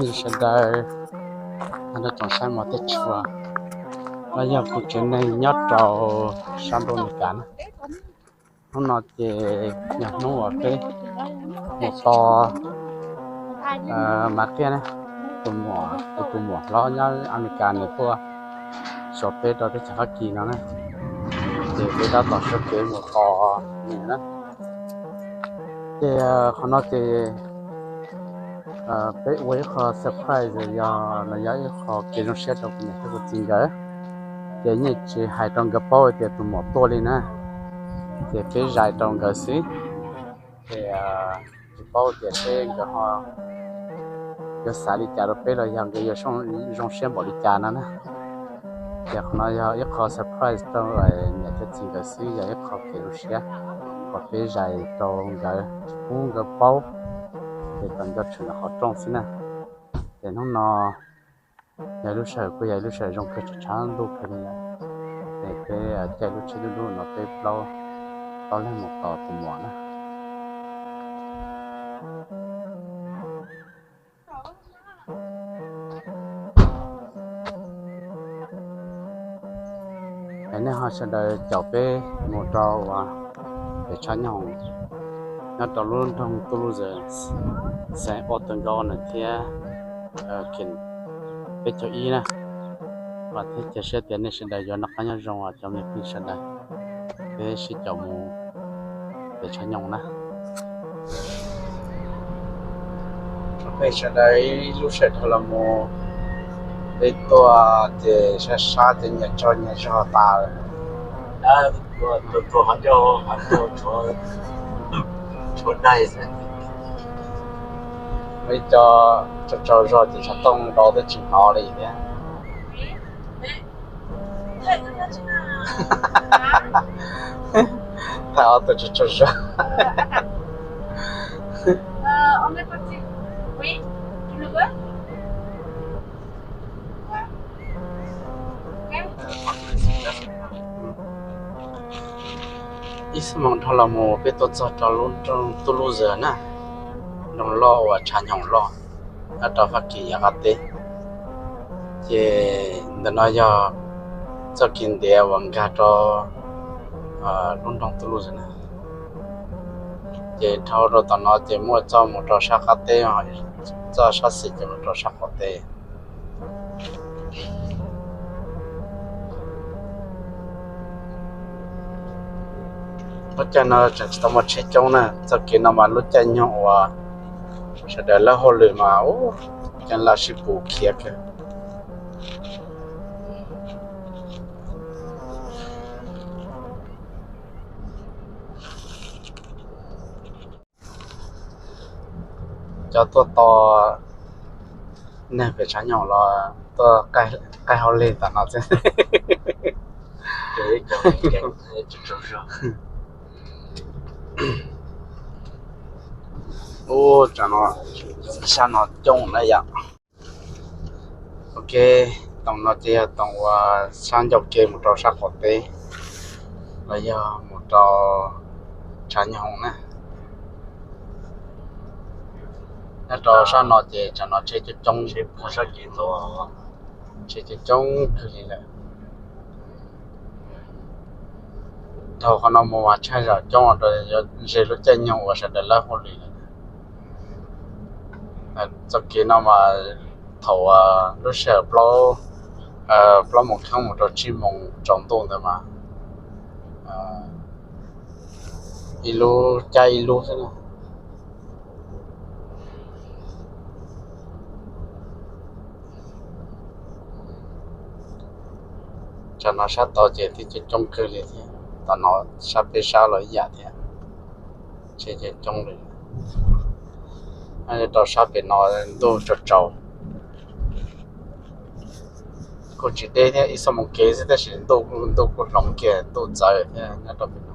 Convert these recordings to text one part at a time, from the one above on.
Sawv daws, no tsoom saib mos thiab tshua, no yog kuv tsev neeg nyob rau sab ntuj Amelikas na. Hnub no ces yog hnub uas peb mus tos Mas Kiaj na, tus muam, kuv tus muam hlob nyob Amelikas nws tuaj xyuas peb rau teb chaws Fab Kis no na, ces peb tab tom sawv kev mus tos nws na. Ces qhov no ces peb ua ib qho surprise, yog no yog ib qho kev zoo siab rau kuv niam thiab kuv txiv nkawd. Ces yeej tsis hais rau nkawd paub tias tus muam tuaj li na, ces peb zais rau nkawd xwb. Ces tsis paub tias seb nkawd ho yuav xav li cas rau peb los yog nkawd yuav zoo siab npaum li cas no na. Ces qhov no yog ib qho surprise rau niam thiab txiv nkawd xwb, yog ib qho kev zoo siab uas peb zais rau nkawd, tsis pub nkawd paub, ces kom nco tshwm ntawm qhov rooj xwb na. Ces hnub no yog lub sij hawm kuj yog ib lub sij hawm zoo kawg, tshav ntuj kawg li lawm. Ces peb caij lub tsheb dub dub no peb plaub leeg mus tos tus muam na. Es nej ho sawv daws caum peb mus rau uas pem tshav nyoog nyob rau lub nroog Toulouse, xeev Aude-Gouin no thiab peb caug ib na. Vam thiab cia siab tias nej sawv daws yuav noj qab nyob zoo os cov me phooj ywg sawv daws. Peb sib caum mus pem tshav nyoog na. Peb sawv daws ib lub sij hawm dhau los mus, peb tuaj ces sab sab ces nyias tsaug nyias zog tas lawm. Tus tus hov ncauj hov ncauj tshuav daig xwb. Ib co tsaug tsaug zog ces xov tooj nrau twb tsis hnov li thiab. Thaij ob tug tsaug tsaug zog. Ib xuab moos dhau los mus peb tuaj txog rau lub nroog Toulouse na, nroog loj uas tshav nyoog loj nyob rau Fab Kis yav qab teb. Ces ntawm no yog txoj kev ntiav uas nkag rau lub nroog Toulouse na. Ces dhau rau tom no ces muaj txoj mus rau sab qab teb, txoj sab xis ces mus rau sab qaum teb. Lub caij no tseem tsis tau muaj tsheb coob na, txoj kev no mas lub caij nyoog uas sawv daws lawb hauj lwm mas ub, cov laj sib pus khiav kawg. Cov tuaj tos neeg pem tshav nyoog los tuaj qaij hauj lwm tom no xwb. Ub, tsam no sab no coob na yom. Ok, toom no ces yog toom uas sab ncauj ke mus rau sab qaum teb los yog mus rau tshav nyoog na. Nyob rau sab no ces tsam no tsheb coob coob, tsheb coob coob kawg li lawm. Dhau qhov no mus mas tshaib zam coob rau ze lub caij nyoog uas sawv daws lawb hauj lwm lawm. Txoj kev no mas thaum lub sij hawm plaub moos kheeb mus rau tsib moos tsaus ntuj ntawd mas ib lub caij ib lub xwb na. Tsam no sab tod ces twb coob coob kawg li thiab, tom no sab peb sab los ib yam thiab, tsheb coob coob li. Rau sab pem no ntuj tsaus tsaus, kuj tsis deb thiab, ib xuab moos kev xwb tab sis ntuj kuj hloov kiag, ntuj txawv thiab nyob rau pem no.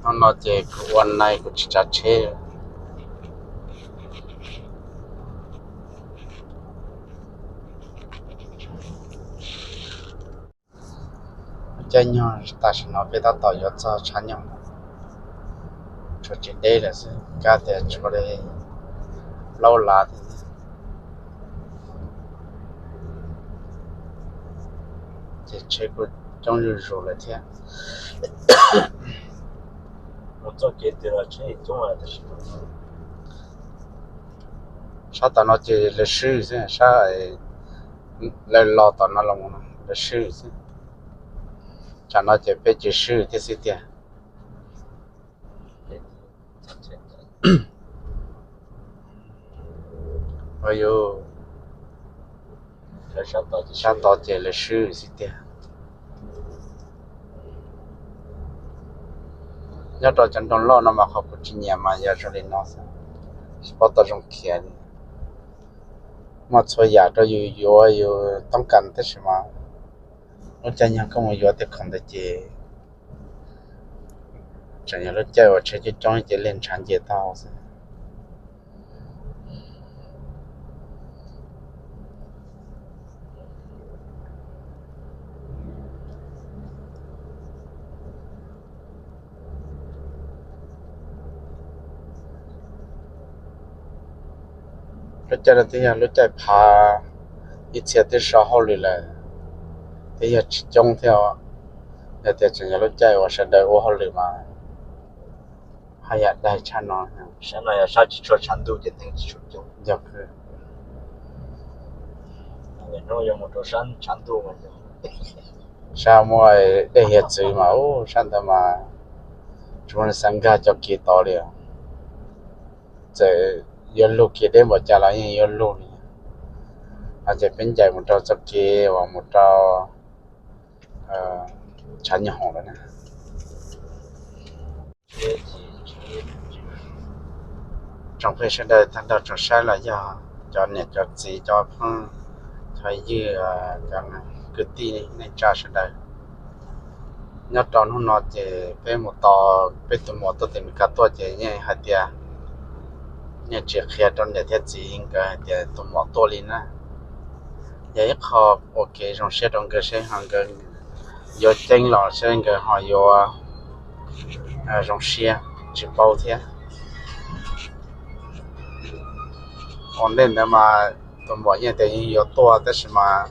Hnub no ces kuv ua nai kuv tsis tsav tsheb. Caij nyoog tam sim no peb tab tom yuav txog tshav nyoog, tshuav tsis deb lawm xwb, kab tias tshuav li plaub lav thiab, ces tsheb kuj coob zuj zus lawm thiab. Sab tom no ces lawv swb xwb, sab lawv los tom no los lawv swb xwb. Tsam no ces peb ces swb thiab xwb tiag. Yus sab tod ces lawv swb xwb tiag. Nyob rau cov nroog loj no mas qhov kuv tsis nyiam mas yog zoo li no xwb, tsis paub tau zoo khiav li. Muaj txhua yam rau yus yuav yus toob kas tab sis mas lub caij nyoog koj mus yuav tej khoom ntawd ces tseem yog lub caij uas tsheb coob coob ces lig ntshav nce tau xwb. Lub caij no twb yog lub caij phav ib txhia twb so hauj lwm lawm, twb yog tsis coob thiab. Yog tias tseem yog lub caij uas sawv daws ua hauj lwm mas haj yam daig tshaj no. Sab no yog sab tsis tshua tshav ntuj ces neeg tsis tshua coob. Yog, hnub yuav mus rau sab tshav ntuj, sab muaj dej hiav txwv mas, sab ntawd mas tsis muaj neeg xav nkag cov kev tod li. Txawm yuav lug kev deb npaum cas los yeej yuav lug li. No ces peb ncaim mus rau txoj kev uas mus rau tshav nyoog hoom lawm na. Tsoom phooj ywg sawv daws tag nrho tsoom saib los yog cov niam cov txiv cov phooj cov ywg, cov kwv tij neej tsa sawv daws, nyob rau hnub no ces peb mus tos peb tus muam tuaj tim Meskas tuaj ces yeej hais tias yeej tsis qhia rau niam thiab txiv nkawd hais tias tus muam tuaj li na. Yog ib qho ua kev zoo siab rau nkawd seb ho nkawd yuav ceeb los seb nkawd ho yuav zoo siab tsis paub thiab. Ua ntej ntawd mas tus muam yeej tias yeej yuav tuaj tab sis mas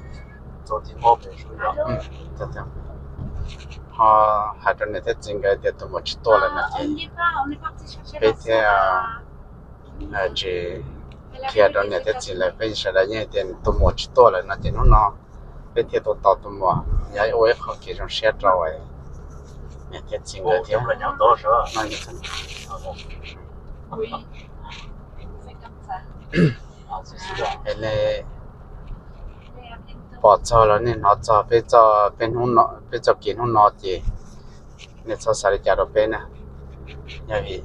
ho hais rau niam thiab txiv nkawd tias tus muam tsis tuaj lawm no ces peb thiaj tsis qhia rau niam thiab txiv lawm, peb sawv daws yeej tias tus muam tsis tuaj lawm no ces hnub no peb thiaj tuaj tos tus muam, yog ua ib qho kev zoo siab rau niam thiab txiv nkawd thiab. Pom txog los nej hnov txog peb txoj kev hnub no ces nej txhob xav li cas rau peb na. Yog vim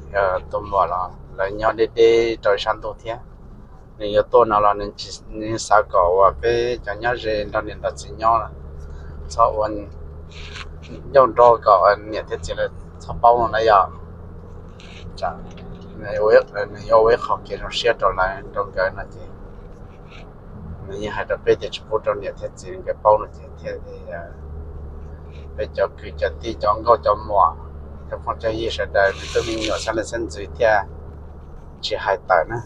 tus muam los lawv nyob deb deb rau sab ntuj thiab, nws yuav tuaj no los nws xav kom uas peb cov nyob ze nrog niam nrog txiv nyob, txhob ua ncauj nrog kom niam thiab txiv lawv txhob paub no na yom. Nws yuav ua ib qho kev zoo siab rau lawv rau nkawd no ces nws yeej hais rau peb tias tsis pub rau niam thiab txiv nkawd paub no ces thiaj li peb cov kwv cov tij cov nkauj cov muam, cov phooj cov ywg sawv daws, me tub me nyuam xeeb leej xeeb ntxwv thiaj tsis hais tawm na.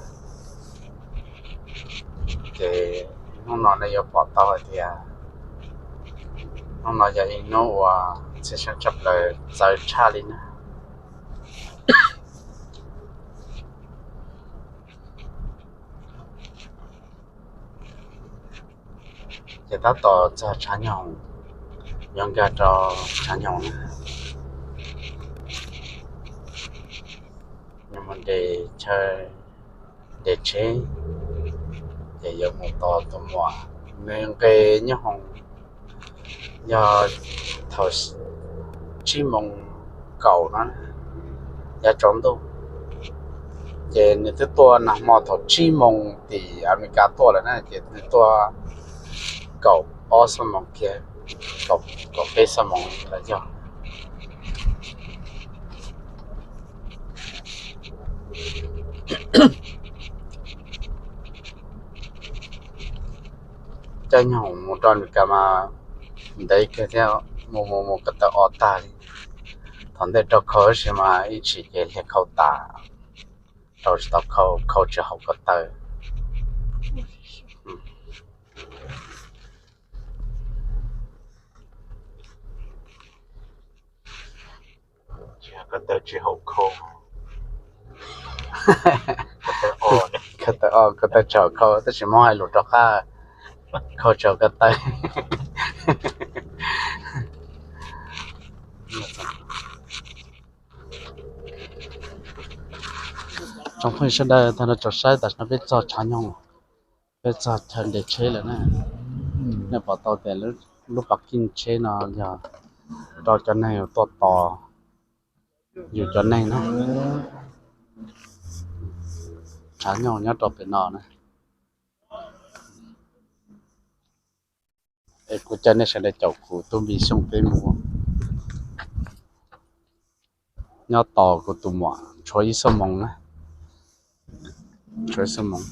Ces hnub no nej yuav pom tau hais tias hnub no yog ib hnub uas txhij sab tshaj plaws txawv tshaj li na. Ces tab tom txog tshav nyoog, yuav nkag rau tshav nyoog na. Nws mus nres chaw nres tsheb, ces yuav mus tos tus muam. Nws nqes nyob hoom yog thaum tsib moos kaum no yav tsaus ntuj, ces nws twb tuaj nag hmo thaum tsib moos tim Amelikas tuaj lawm na, ces nws tuaj kaum ob xuab moos kiag, kaum peb xuab moos los yog. Caij nyoog mus rau Amelikas mas ntev kawg thiab. Mus mus mus ko taw o tag li. Thaum ntej rau khau tab sis mas ib tsis ces hle khau tas, rau tsis tau khau, khau tsis haum ko taw. Ko taw tsis haum khau. Ko taw o, ko taw tsis haum khau, tab sis Hmoob hais lus rov qab, khau tsis haum ko taw. Tsoom phooj ywg sawv daws, tag nrho tsoom saib, tam sim no peb txog tshav nyoog, peb txog chaw nres tsheb lawm na. Nej pom tau tias lub parking tsheb no yog rau cov neeg uas tuaj tos yus cov neeg na. Tshav nyoog nyob rau pem no na. Es kuv caw nej sawv daws caum kuv Tub Npis Xyooj peb mus. Nyob tos kuv tus muam tshuav ib xuab moos na. Tshuav ib xuab moos.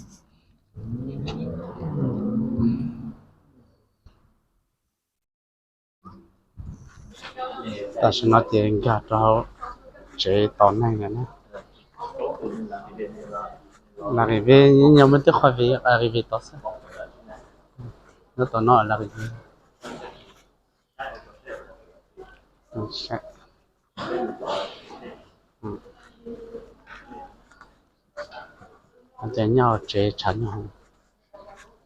Tam sim no ces nkag rau hauv tsev tos neeg lawm na. Arrivé, nyob muaj tej qhov arrivé tod xwb. Nyob tau no arrivé. Ces nyob hauv tsev tshav nyoog,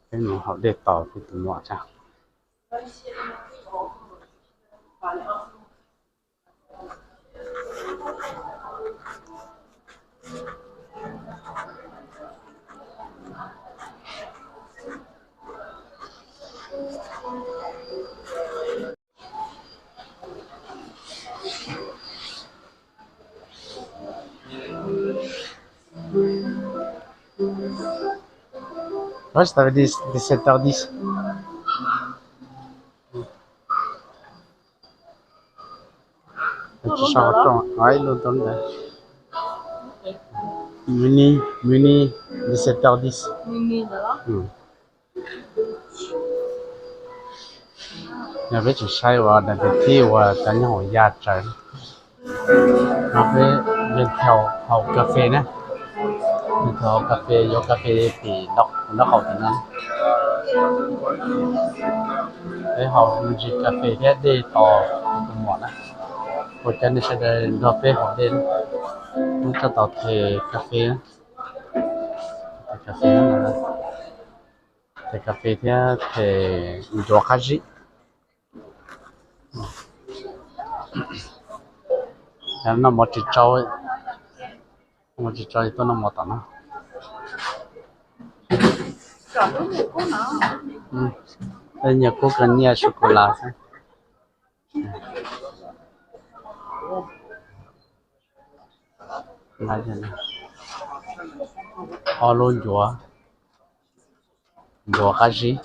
peb mus haus dej tos peb tus muam tso. Ua, dix-sept heures dix. Tsis sau qhov rooj, ib lub ntaub ntawv. Mini, mini, dix-sept heures dix. Yog peb tseem saib uas daim tiv thib uas cov nyob hauv ya tsawv. No peb yeej thaum haus kas fes na, yeej thaum haus kas fes, yuav kas fes tim nraub qaum tim no. Peb haus me ntsis kas fes thiab dej tos tus muam na. Ua cas nej sawv daws nrog peb haus dej na. Wb tseem tau them kas fes na, them kas fes na, them kas fes thiab them ncuav qab zib. Noj mov tsis tsau, noj mov tsis tsau tuaj noj mov tom no. Tej nyias kub kawg nyiaj su kus las xwb. Ob lub ncuav, ncuav qab zib.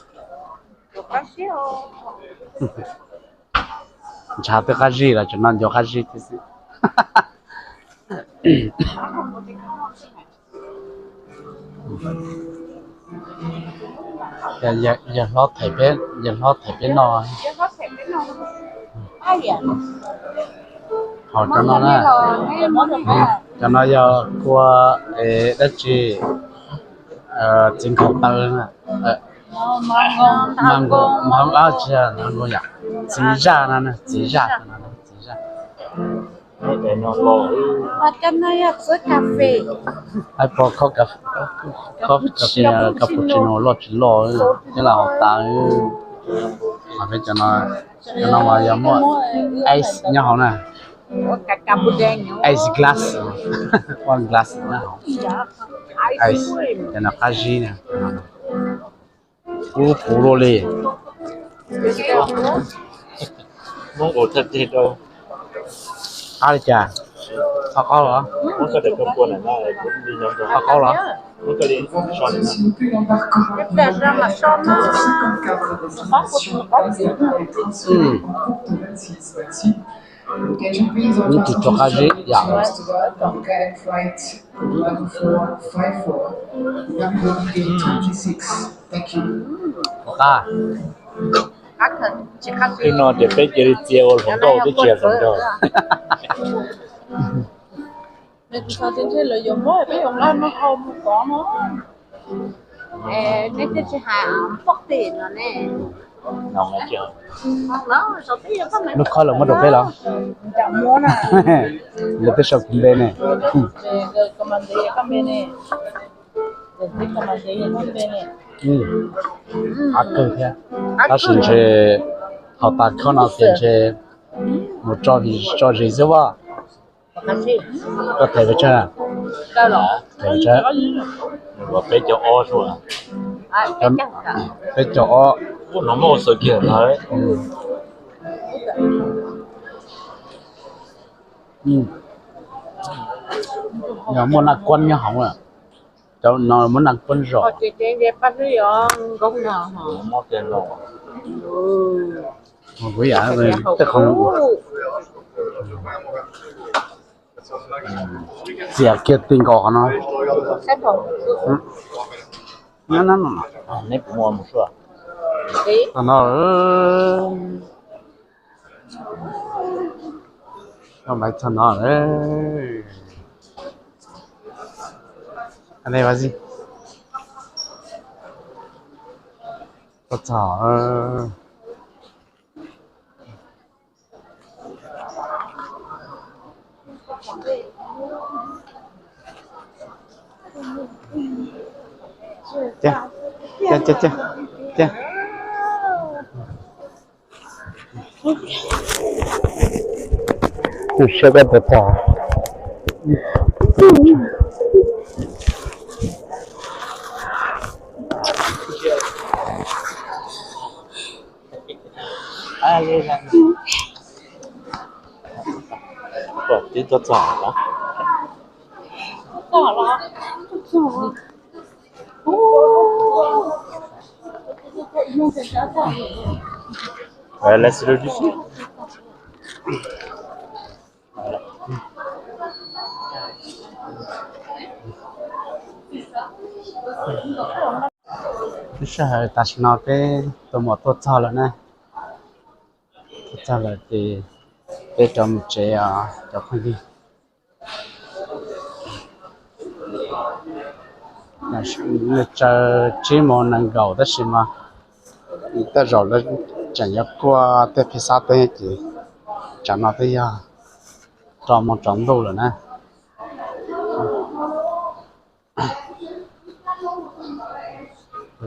Ntshav twb qab zib los tseem noj ncuav qab zib thiab xwb. Yawg hlob them peb, yawg hlob them peb noj. Haus cov no na. Cov no yog kua, dab tsi, txiv nkhaus taw na. Npoo, tsis yog npoo yom, txiv zaj no, txiv zaj, txiv zaj. Hais pom khob kas fes, cappuccino loj tsis loj, thiab lam haus tas. Mas peb cov no, cov no mas yog muaj ice nyob hauv na. Ice glass, one glass nyob hauv. Ice, cov no qab zib na. Ub, puv luaj li. Qab li cas? Qab qaub los? Qab qaub los? Ib tug rov qab zib yam. Ua qab. Twb no ces peb cia li txia ua hluas nkauj twb tsis yog hluas nraug. Lub khob lawv muab rau peb los? Lawv twb sau kuv npe ne. Av kawg thiab. Tab sis ntshe thaum tas khob no ces ntshe mus tso zis xwb as. Koj them pes tsawg? Them pes tsawg? Peb caug ob. Peb caug ob. Yog muaj naj kuab nyob hauv, cov no muab naj kuab zom. Kuv yam tej qhov txias kiag ti nkaus qhov no. Nyob no, no, tuaj txog. Cia, cia, cia, cia. Saib koj puas txog. Twb tuaj txog los? Lub sij hawm tam sim no peb tus muam tuaj txog lawm na. Tuaj txog lawm ces peb rov mus tsev os cov phooj ywg. Nws tsaws tsib moos nees nkaum tab sis mas tej zaum lawv tseem yuav kuaj tej phij xab teb ces tsam no twb yog rau moos tsaus ntuj lawm na.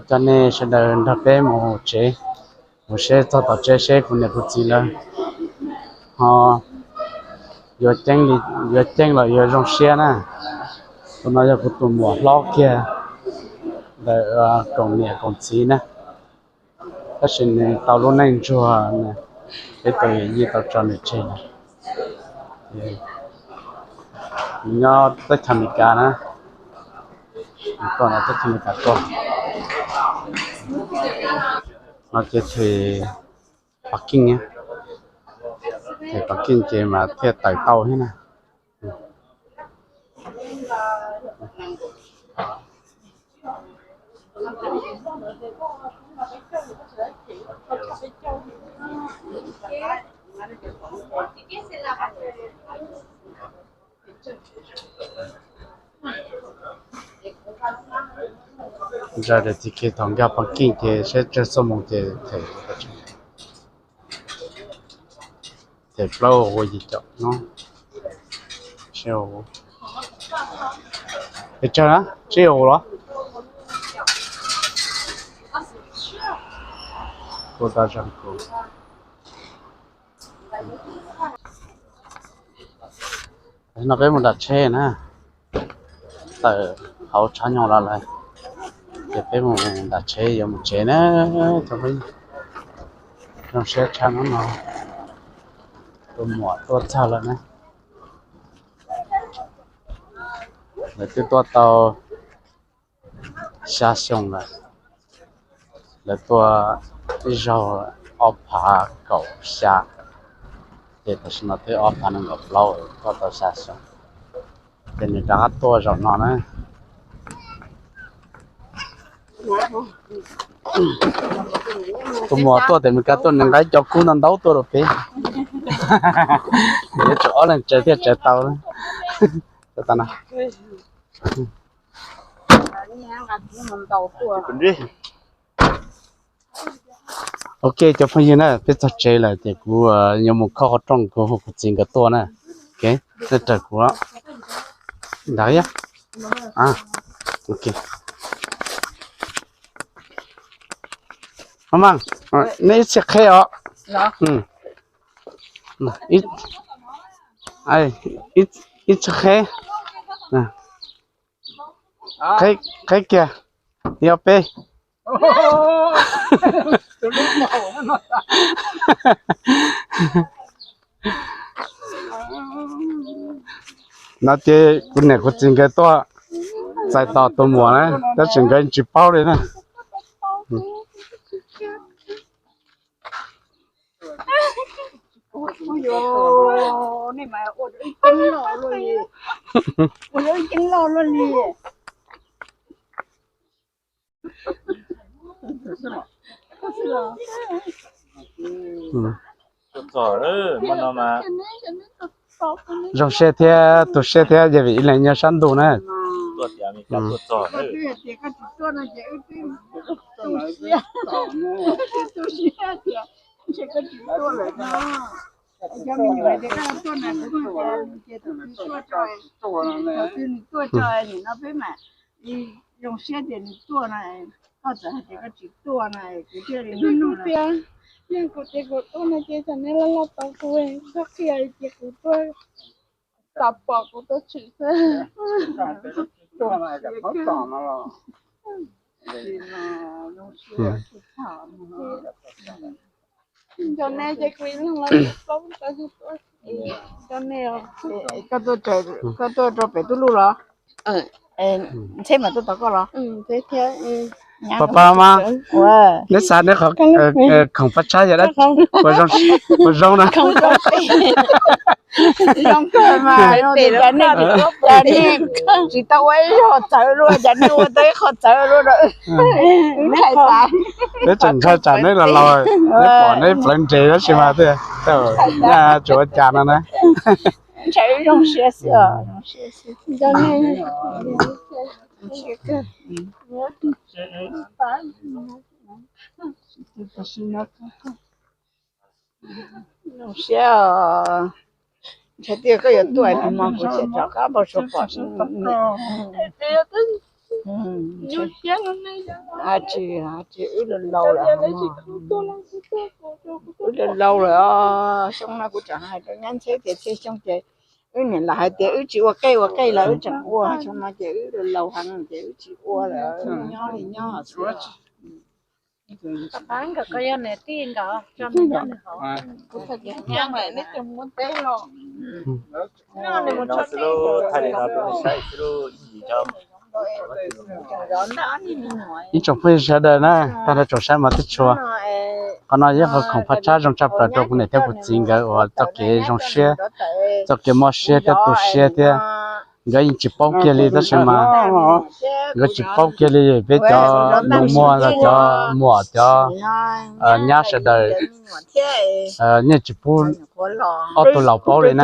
Coj nej sawv daws nrog peb mus tsev, mus seb txog tom tsev seb kuv niam kuv txiv lawv ho yuav ceeb los yuav zoo siab na. Tus no yog kuv tus muam hlob kiag ntawm koom niam koom txiv na. Tab sis nws tau lub neej ntsuag, peb tus yij tau tso nws tseg lawm. Nws nyob teb chaws Amelikas na, nws tuaj no teb chaws Amelikas tuaj. No ces them pas keej, them pas keej ces mas thiaj tawm tau thiab na. Ntsa tias txiv kiag thaum nkag pas keej ces seb tsawg xuab moos ces them, them plaub hau yim caum no. Pes tsawg na? Tsib hau los? Kuv tas zog kuv. No peb mus nram tsheb na, tawm hauv tshav nyoog los lawm, ces peb mus nram tsheb yuav mus tsev na. Zoo siab tshaj no no, tus muam tuaj txog lawm na. Lawv twb tuaj tau xya xyoo lawm. Lawv tuaj ib zaug ob phav kaum xya, ces tam sim no twb ob phav nees nkaum plaub, tuaj tau xya xyoo, ces nws rov qab tuaj zaum no na. Tus muam tuaj tias Meskas tuaj nws nqa ib co kub ntau ntau tuaj rau peb. Yuav tsum ob leeg tsawv thiaj tsawv tau. Ok cov phooj ywg na, peb txog tsev lawm ces kuv yuav mus khob qhov rooj, kuv hu kuv txiv nkawd tuaj na. Nej raws kuv ntawd. Maj, nej ib txhia qheb os. Ib txhia qheb. Qheb kiag, yog peb. No ces kuv niam kuv txiv nkawd tuaj txais tos tus muam na, tab sis nkawd tsis paub li na. Zoo siab thiab tu siab thiab, yog vim ib leeg nyob sab ntuj na. Zoo siab tias nws tuaj na, koj txawm hais tias koj tsis tuaj na, kuv thiaj li nug tias, yog kuv tias kuv tuaj no ces tsam nej laj laj tos kuv, koj qhia tias kuv tuaj, tos pom kuv tuaj tshwm xwb. Cov nej ces kuv ib leeg los tsis paub, cov nej, koj tuaj rau pem tub luj los? Ntxheb mas tuaj tos koj los? Pab pab mas, neb xav neb qhov khoom pab tshab yog dab tsi? Puas zoo na? Zoo kawg mas, cas nej tsis tau ua ib qho txawv luaj, cas nej ua tau ib qho txawv luaj. Neb tseem ntshai tsam neb los laus, neb pom neb plawv nres tab sis mas thiaj, nyaj tsis ua cas no na. Ntshai zoo siab xwb os. Zoo siab os. Ntshai tias koj yuav tuaj nag hmo kuv thiaj rov qab npau suav pom. Tsis, tsis, wb laus laus lawm. Wb laus laus lawm os. Xyoo no kuv tseem hais rau nyab Ntxheb tias txhia xyoo ces wb niam laus hais tias wb tsis ua qej ua qej los wb tseem ua, xyoo no ces wb laus laus heev ces wb tsis ua lawm, nyob li nyob xwb. Ib tsoom phooj ywg sawv daws na, tag nrho tsoom saib mas tib tshua, qhov no yog qhov khoom phaj tshab zoo tshaj plaws rau kuv niam thiab kuv txiv nkawd uas txoj kev zoo siab, txoj kev mob siab thiab tu siab thiab. Nkawd yeej tsis paub kiag li tab sis mas nkawd tsis paub kiag li, peb cov nus muag los cov muam cov nyab sawv daws yeej tsis pub ob tug laus paub li na.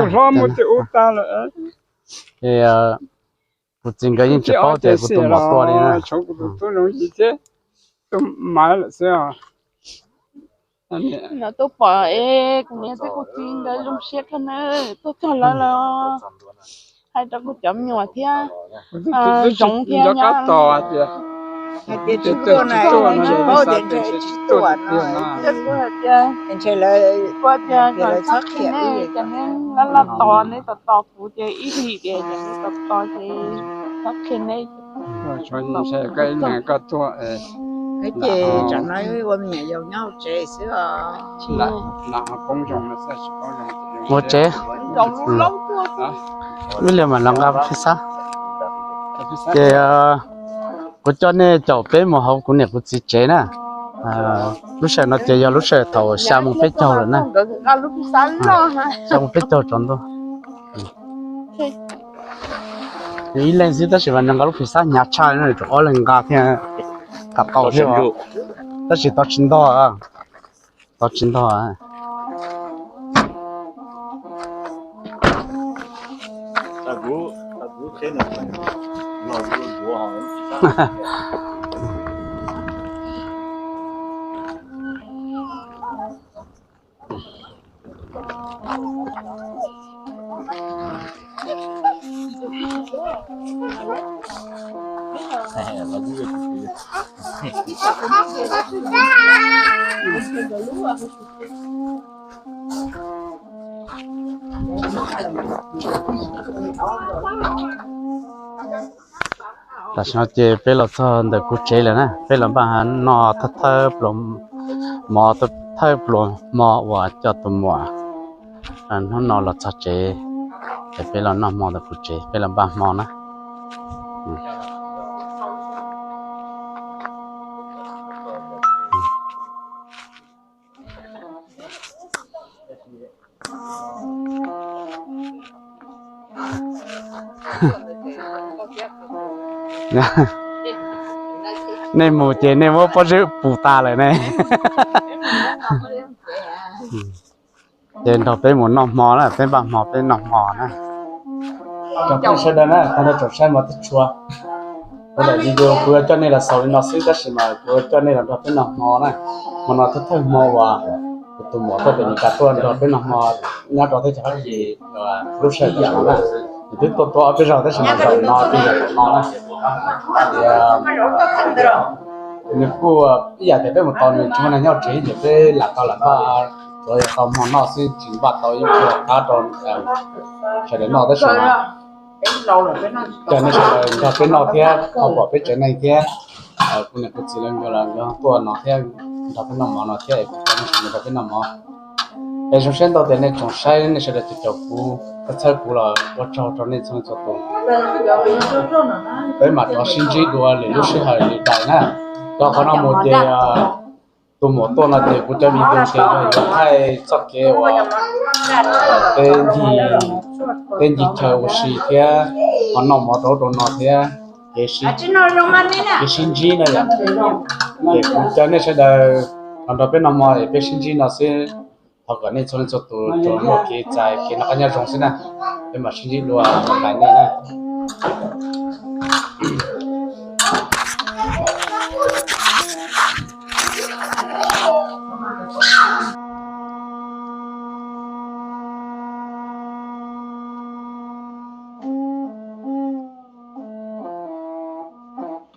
Kuv txiv nkawd yeej tsis paub tias kuv tus muam tuaj li na. Lawv tuaj pom es kuv niam thiab kuv txiv nkawd zoo siab kawg na, tuaj txog lawv los hais rau kuv cov me nyuam thiab, Zoov thiab nyab hais tias tsis tuaj na, tsis paub tias ntshe tsis tuaj no, kuv hais tias kom txhob qhia nej, cov neeg laj laj tos neb tos tos kuv ces ib hlis tias cov neeg tos tos ces txhob qhia nej. Ces tsam no ua me nyuam yaus nyob hauv tsev xwb os. Ua tsev, ib li mam los nqa lub phij xab. Ces kuv coj nej caum peb mus hauv kuv niam kuv txiv tsev na. Lub sij hawm no ces yog lub sij hawm thaum xya moo peb caug lawm na. Xya moo peb caug tsaus ntuj. Ib leeg xwb tab sis mas nws nqa lub phij xab hnyav tshaj, nws tsum ob leeg nqa thiaj kam tau thiab. Tab sis tau tsis ntog. Tau tsis ntog. Tam sim no ces peb los txog ntawm kuv tsev lawm na, peb los npaj noj thawj pluas mov, thawj pluas hmo uas coj tus muam hnub no los txog tsev, ces peb los noj hmo ntawm kuv tsev, peb los npaj hmo na. Nej mus ces nej muab pob zeb pus tas lawm ne. Ces nrog peb mus noj hmo na, peb npaj hmo peb noj hmo na. Cov phooj ywg sawv daws na, tag nrho tsoom saib hmo tib tshua, kuv daim video kuv yuav coj nej los xaus li no xwb tab sis mas kuv yuav coj nej los nrog peb noj hmo na. Hmo no thawj thawj hmo uas kuv tus muam tuaj pem Meskas tuaj nrog peb noj hmo nyob rau teb chaws Fab Kis lub sij hawm tam sim no na. Nws twb tuaj tuaj ob peb zaug tab sis mas zaum no twb yog zaum no na. Nws kuj ib yam tias peb mus tos nws tsis muaj neeg nyob tsev ces peb lam tau lam npaj, tsuas yog tau hmo noj xwb tsis npaj tau ib pluag qab rau sawv daws noj tab sis mas coj nej sawv daws nrog peb noj thiab, ho pom peb tsev neeg thiab kuv niam kuv txiv lawv nkawd los nkawd tuaj no thiab, nrog peb noj mov no thiab es kuv coj nej sawv daws nrog peb noj mov. Es zoo siab ntau tias nej tsoom saib nej sawv daws caum kuv, txhawb kuv los ua tsaug rau nej txhua leej txhua tus. Peb mam rov sib ntsib dua lwm lub sij hawm lwm daim na. Rau qhov no mus ces tus muam tuaj no ces kuv cov video ces yog yuav thaij txoj kev uas peb ncig, peb ncig chaw ua si thiab ho noj mov rau ub rau no thiab kev sib ntsib na yom. Ces kuv cov nej sawv daws los nrog peb noj hmo es peb sib ntsib no xwb. Thov kom nej txhua leej txhua tus tsuas muaj kev txais kev noj qab nyob zoo xwb na. Peb mam sib ntsib dua hais nej na.